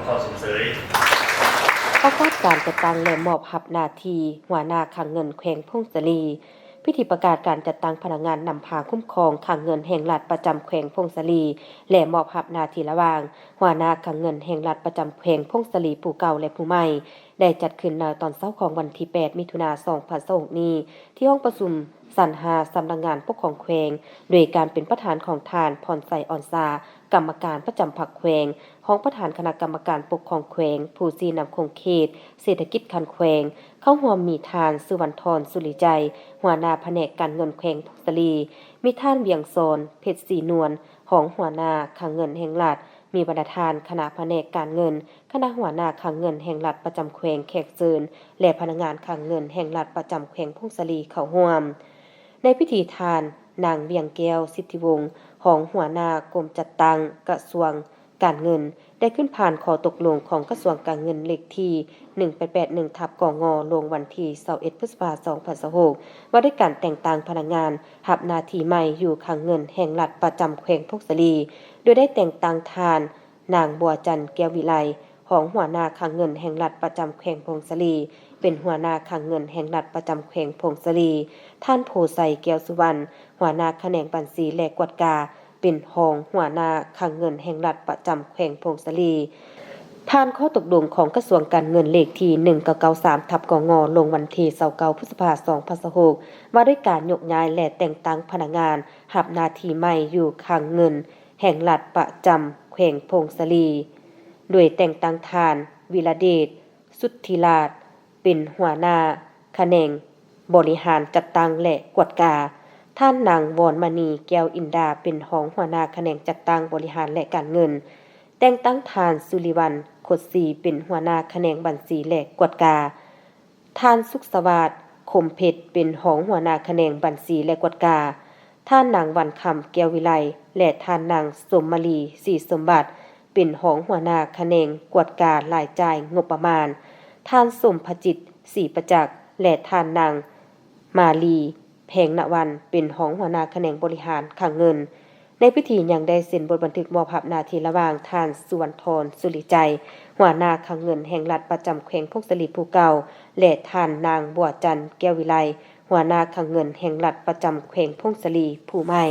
ຂໍ້ຊົມເຊີຍ. ປະກາດການຈັດຕັ້ງ ແລະ ມອບຮັບໜ້າທີ່ຫົວໜ້າຄັງເງິນແຂວງຜົ້ງສາລີ. ພິທີປະກາດການຈັດຕັ້ງພະນັກງານນຳພາຄຸ້ມຄອງຄັງເງິນແຫ່ງລັດປະຈຳແຂວງຜົ້ງສາລີ ແລະ ມອບຮັບໜ້າທີ່ລະຫວ່າງຫົວໜ້າຄັງເງິນແຫ່ງລັດປະຈຳແຂວງຜົ້ງສາລີຜູ້ເກົ່າ ແລະ ຜູ້ໃໝ່ ໄດ້ຈັດຂຶ້ນໃນຕອນເຊົ້າຂອງວັນທີແປດ ມິຖຸນາ ສອງພັນຊາວຫົກນີ້ ທີ່ຫ້ອງປະຊຸມຊັ້ນຫ້າ ສຳນັກງານປົກຄອງແຂວງ ໂດຍການເປັນປະທານຂອງທ່ານ ພອນໄຊ ອອນຊາ ກຳມະການປະຈຳພັກແຂວງ, ຮອງປະທານຄະນະກຳມະການປົກຄອງແຂວງ, ຜູ້ຊີ້ນຳຂົງເຂດເສດຖະກິດຂັ້ນແຂວງ, ເຂົ້າຮ່ວມມີທ່ານ ສຸວັນທອນ ສຸລິໄຈ ຫົວໜ້າພະແນກການເງິນແຂວງຜົ້ງສາລີ, ມີທ່ານ ວຽງສອນ ເພັດສີນວນ ຮອງຫົວໜ້າຄັງເງິນແຫ່ງລັດ, ມີບັນດາທ່ານຄະນະພະແນກການເງິນ, ຄະນະຫົວໜ້າຄັງເງິນແຫ່ງລັດປະຈຳແຂວງ, ແຂກເຊີນ ແລະ ພະນັກງານຄັງເງິນແຫ່ງລັດປະຈຳແຂວງຜົ້ງສາລີເຂົ້າຮ່ວມ. ໃນພິທີ ທ່ານ ນາງ ວຽງແກ້ວ ສິດທິວົງ ຮອງຫົວໜ້າກົມຈັດຕັ້ງກະຊວງການເງິນ ໄດ້ຂຶ້ນຜ່ານຂໍ້ຕົກລົງຂອງກະຊວງການເງິນເລກທີ ໜຶ່ງແປດແປດໜຶ່ງ ທັບ ກງ ລົງວັນທີ ຊາວເອັດ ພຶດສະພາ ສອງພັນຊາວຫົກ ວ່າດ້ວຍການແຕ່ງຕັ້ງພະນັກງານຮັບໜ້າທີ່ໃໝ່ຢູ່ຄັງເງິນແຫ່ງລັດປະຈຳແຂວງຜົ້ງສາລີ ໂດຍໄດ້ແຕ່ງຕັ້ງທ່ານ ນາງ ບົວຈັນ ແກ້ວວິໄລ ຮອງຫົວໜ້າຄັງເງິນແຫ່ງລັດປະຈຳແຂວງຜົ້ງສາລີ ເປັນຫົວໜ້າຄັງເງິນແຫ່ງລັດປະຈຳແຂວງຜົ້ງສາລີ, ທ່ານ ໂພໄຊ ແກ້ວສຸວັນ ຫົວໜ້າຂະແໜງບັນຊີ ແລະ ກວດກາ ເປັນຮອງຫົວໜ້າຄັງເງິນແຫ່ງລັດປະຈຳແຂວງຜົ້ງສາລີ, ຜ່ານຂໍ້ຕົກລົງຂອງກະຊວງການເງິນເລກທີ ໜຶ່ງເກົ້າເກົ້າສາມ ທັບ ກງ ລົງວັນທີ ຊາວເກົ້າ ພຶດສະພາ ສອງພັນຊາວຫົກ ວ່າດ້ວຍການຍົກຍ້າຍ ແລະ ແຕ່ງຕັ້ງພະນັກງານຮັບໜ້າທີ່ໃໝ່ຢູ່ຄັງເງິນ ແຫ່ງລັດປະຈຳແຂວງຜົ້ງສາລີ ໂດຍແຕ່ງຕັ້ງທ່ານ ວິລະເດດ ສຸດທິລາດ ເປັນຫົວໜ້າຂະແໜງບໍລິຫານຈັດຕັ້ງ ແລະ ກວດກາ, ທ່ານນາງ ວອນມະນີ ແກ້ວອິນດາ ເປັນຮອງຫົວໜ້າຂະແໜງຈັດຕັ້ງບໍລິຫານ ແລະ ການເງິນ, ແຕ່ງຕັ້ງທ່ານ ສຸລິວັນ ຄົດສີ ເປັນຫົວໜ້າຂະແໜງບັນຊີ ແລະ ກວດກາ, ທ່ານ ສຸກສະຫວາດ ຄົມເພັດ ເປັນຮອງຫົວໜ້າຂະແໜງບັນຊີ ແລະ ກວດກາ, ທ່ານນາງ ວັນຄຳ ແກ້ວວິໄລ ແລະ ທ່ານນາງ ສົມມາລີ ສີສົມບັດ ເປັນຮອງຫົວໜ້າຂະແໜງກວດກາລາຍຈ່າຍງົບປະມານ, ທ່ານ ສົມພະຈິດ ສີປະຈັກ ແລະ ທ່ານນາງ ມາລີ ແພງນະວັນ ເປັນຮອງຫົວໜ້າຂະແໜງບໍລິຫານຄັງເງິນ. ໃນພິທີຍັງໄດ້ເຊັນບົດບັນທຶກມອບຮັບໜ້າທີ່ລະຫວ່າງທ່ານ ສຸວັນທອນ ສຸລິໄຈ ຫົວໜ້າຄັງເງິນແຫ່ງລັດປະຈຳແຂວງຜົ້ງສາລີຜູ້ເກົ່າ ແລະ ທ່ານນາງ ບົວຈັນ ແກ້ວວິໄລ ຫົວໜ້າຄັງເງິນແຫ່ງລັດປະຈຳແຂວງຜົ້ງສາລີຜູ້ໃໝ່.